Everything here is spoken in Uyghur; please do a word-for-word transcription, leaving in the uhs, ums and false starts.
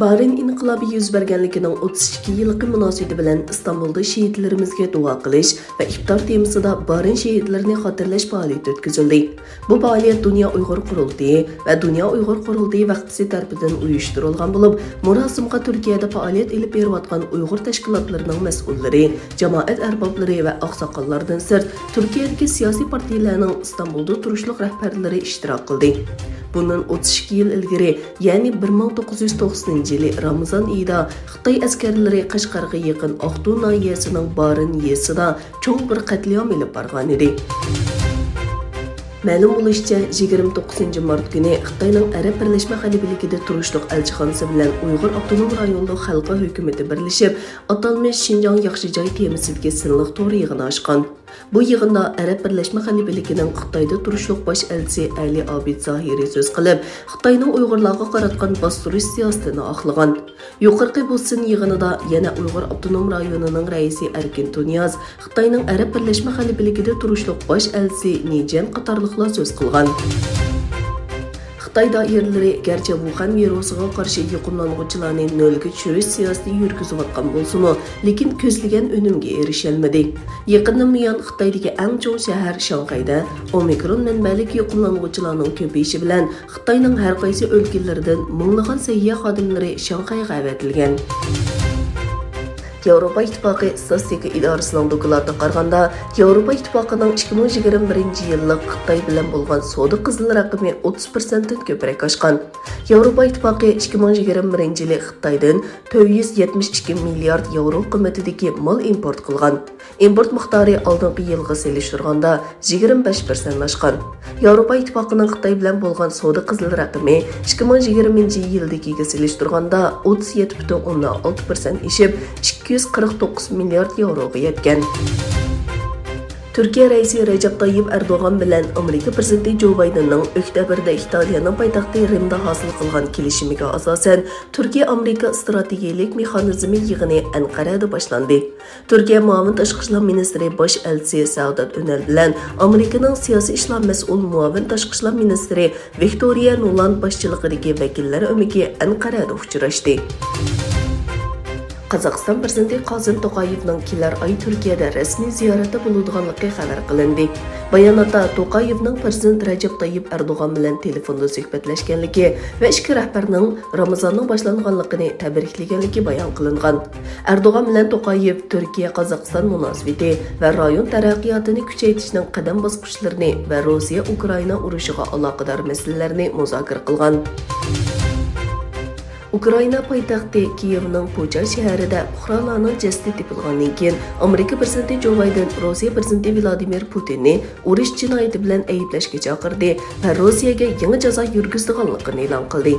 بارىن ئىنقىلابى يۈز بەرگەنلىكىنىڭ ئوتتۇز ئىككى يىللىقى مۇناسىۋىتى بىلەن ئىستانبۇلدا شېھىتلىرىمىزگە دۇئا قىلىش ۋە ئىپتار تېمىسىدا بارىن شېھىتلىرىنى خاتىرىلەش پائالىيىتى ئۆتكۈزۈلدى. بۇ پائالىيەت دۇنيا ئۇيغۇر قۇرۇلتىيى ۋە دۇنيا ئۇيغۇر قۇرۇلتىيى ۋەخپىسى تەرىپىدىن ئۇيۇشتۇرۇلغان بولۇپ، مۇراسىمغا تۈركىيەدە پائالىيەت ئېلىپ بېرىۋاتقان ئۇيغۇر تەشكىلاتلىرىنىڭ مەسئۇللىرى، جامائەت ئەربابلىرى ۋە ئاقساقاللاردىن سىرت، تۈركىيەدىكى سىياسىي پارتىيىلەرنىڭ ئىستانبۇلدا تۇرۇشلۇق رەھبەرلىرى ئىشتىراك قىلدى. بۇندىن ئوتتۇز ئىككى يىل ئىلگىرى، يەنى بىر مىڭ توققۇز يۈز توقسىنىنچى يىلى رامىزان ئېيىدا خىتاي ئەسكەرلىرى قەشقەرگە يېقىن ئاقتۇ ناھىيەسىنىڭ بارىن يېزىسىدا چوڭ بىر قەتلىئام ئېلىپ بارغانىدى. مەلۇم بولۇشىچە، يىگىرمە توققۇزىنچى مارت كۈنى خىتاينىڭ ئەرەب بىرلەشمە خەلىپىلىكىدە تۇرۇشلۇق ئەلچىخانىسى بىلەن ئۇيغۇر ئاپتونوم رايونلۇق خەلقى ھۆكۈمىتى بىرلىشىپ، ئاتالمىش شىنجاڭ ياخشى جاي تېمىسىدىكى سىنلىق تور يىغىنى ئاچقان. بۇ يىغىندا ئەرەب بىرلەشمە خەلىپىلىكىنىڭ خىتايدا تۇرۇشلۇق باش ئەلچىسى ئەلى ئابىد زاھىرى سۆز قىلىپ، خىتاينىڭ ئۇيغۇرلارغا قاراتقان باستۇرۇش سىياسىتىنى ئاقلىغان. يۇقىرىقى بۇ سىن يىغىنىدا يەنە ئۇيغۇر ئاپتونوم رايونىنىڭ رەئىسى ئەركىن تۇنىياز، خىتاينىڭ ئەرەب بىرلەشمە خەلىپىلىكىدە تۇرۇشلۇق باش ئەلچىسى نى جيەن قاتارلىقلار سۆز قىلغان. خىتاي دائىرىلىرى گەرچە ۋۇخەن ۋىرۇسىغا قارشى يۇقۇملانغۇچىلارنى نۆلگە چۈشۈرۈش سىياسىتى يۈرگۈزۈۋاتقان بولسىمۇ، لېكىن كۆزلىگەن ئۈنۈمگە ئېرىشەلمىدى. يېقىندىن بۇيان خىتايدىكى ئەڭ چوڭ شەھەر شاڭخەيدە ئومىكرون مەنبەلىك يۇقۇملانغۇچىلارنىڭ كۆپىيىشى بىلەن، خىتاينىڭ ھەر قايسى ئۆلكىلىرىدىن مىڭلىغان سەھىيە خادىملىرى شاڭخەيگە ئەۋەتىلگەن. ياۋروپا ئىتتىپاقى ئىستاتىستىكا ئىدارىسىنىڭ دوكلاتىغا قارىغاندا، ياۋروپا ئىتتىپاقىنىڭ ئىككى مىڭ يىگىرمە بىرىنچى يىللىق خىتاي بىلەن بولغان سودا قىزىل رەقىمى ئوتتۇز پىرسەنتتىن كۆپرەك ئاشقان. ياۋروپا ئىتتىپاقى ئىككى مىڭ يىگىرمە بىرىنچى يىلى خىتايدىن تۆت يۈز يەتمىش ئىككى مىليارد ياۋرو قىممىتىدىكى مال ئىمپورت قىلغان. ئىمپورت مىقدارى ئالدىنقى يىلغا سېلىشتۇرغاندا يىگىرمە بەش پىرسەنت ئاشقان. ياۋروپا ئىتتىپاقىنىڭ خىتاي بىلەن بولغان سودا قىزىل رەقىمى ئىككى مىڭ يىگىرمىنچى يىلدىكىگە سېلىشتۇرغاندا ئوتتۇز يەتتە پۈتۈن ئوندىن ئالتە پىرسەنت ئېشىپ، ئىككى يۈز قىرىق توققۇز مىليارد ياۋروغا يەتكەن. تۈركىيە رەئىسى رەجەپ تايىپ ئەردوغان بىلەن ئامېرىكا پىرېزىدېنتى جو بايدېننىڭ ئۆكتەبىردە ئىتالىيەنىڭ پايتەختى رىمدا ھاسىل قىلغان كېلىشىمىگە ئاساسەن، تۈركىيە-ئامېرىكا ئىستراتېگىيەلىك مېخانىزمى يىغىنى ئەنقەرەدە باشلاندى. تۈركىيە مۇئاۋىن تاشقى ئىشلار مىنىستىرى باش ئەلچىسى سەئدات ئۆنەل بىلەن ئامېرىكىنىڭ سىياسىي ئىشلار مەسئۇل مۇئاۋىن تاشقى ئىشلار مىنىستىرى ۋىكتورىيە نۇلاند باشچىلىقىدىكى ۋەكىللەر ئۆمىكى ئەنقەرەدە ئۇچراشتى. قازاقىستان پىرېزىدېنتى قاسىم توقايېۋنىڭ كېلەر ئاي تۈركىيەدە رەسمىي زىيارەتتە بولىدىغانلىقى خەۋەر قىلىندى. باياناتتا توقايېۋنىڭ پىرېزىدېنت رەجەپ تايىپ ئەردوغان بىلەن تېلېفوندا سۆھبەتلەشكەنلىكى ۋە ئىككى رەھبەرنىڭ رامىزاننىڭ باشلانغانلىقىنى تەبرىكلىگەنلىكى بايان قىلىنغان. ئەردوغان بىلەن توقايېۋ تۈركىيە-قازاقىستان مۇناسىۋىتى ۋە رايون تەرەققىياتىنى كۈچەيتىشنىڭ قەدەم باسقۇچلىرىنى ۋە روسىيە-ئۇكرائىنا ئۇرۇشىغا ئالاقىدار مەسىلىلەرنى مۇزاكىرە قىلغان. ئۇكرائىنا پايتەختى كىيېۋنىڭ پۇچا شەھىرىدە پۇقرالارنىڭ جەسىتى تېپىلغاندىن كېيىن، ئامېرىكا پىرېزىدېنتى جو بايدېن روسىيە پىرېزىدېنتى ۋلادىمىر پۇتىننى ئۇرۇش جىنايىتى بىلەن ئەيىبلەشكە چاقىردى ۋە روسىيەگە يېڭى جازا يۈرگۈزىدىغانلىقىنى ئېلان قىلدى.